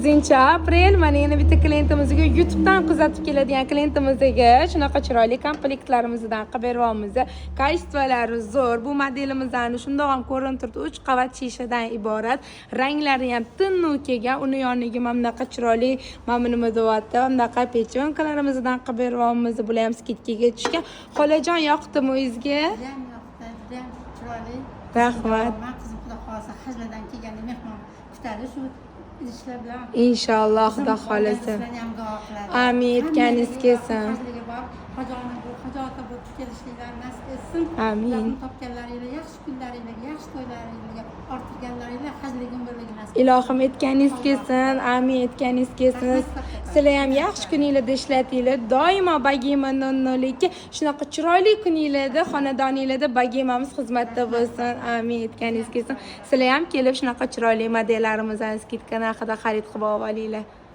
30 aprel. Mana, yana bitta klientimizga, YouTubedan kuzatib keladigan klientimizga shunaqa chiroyli komplektlarimizdan qilib beryapmiz. Качество lari zo'r. Bu modelimizni shundoq ham ko'rinib turibdi, uch qavat shishadan iborat. Ranglari ham tiniq kelgan. Uni yoniga mana bunaqa chiroyli, mana bu nima deyapti, mana bunaqa печёнка larimizdan qilib beryapmiz. Bular ham скидка ga tushgan. Xolajon, yoqdimi uyingizga? Judayam yoqdi, judayam chiroyli. Rahmat. Man qizim, xudo xohlasa, hajlardan kelganda mehmon kutadi shu idishlar bilan. Inshaalloh, Qizim xudo xohlasa. Sizlarni ham duo qiladi. Amin, aytganingiz Hammalarga kelsin. Hajlarga borib, hojoni bu hoji ota bo'lib kelishliklarini nasib etsin. Amin. Ularni topganlaringlar yaxshi kunlaringlarga, yaxshi to'ylaringlarga orttirganlaringlar hajlik umrligi nasib etsin. Ilohim, aytganingiz kelsin. Amin, aytganingiz kelsin. Sizlar ham yaxshi kuninglarda ishlatinglar. Doimo Bogema 002 shunaqa chiroyli kuninglarda, xonadoninglarda Bogemamiz xizmatda bo'lsin. Amin, aytganingiz kelsin. Sizlar ham kelib, shunaqa chiroyli modellarimizni скидка narxida xarid qilib olinglar.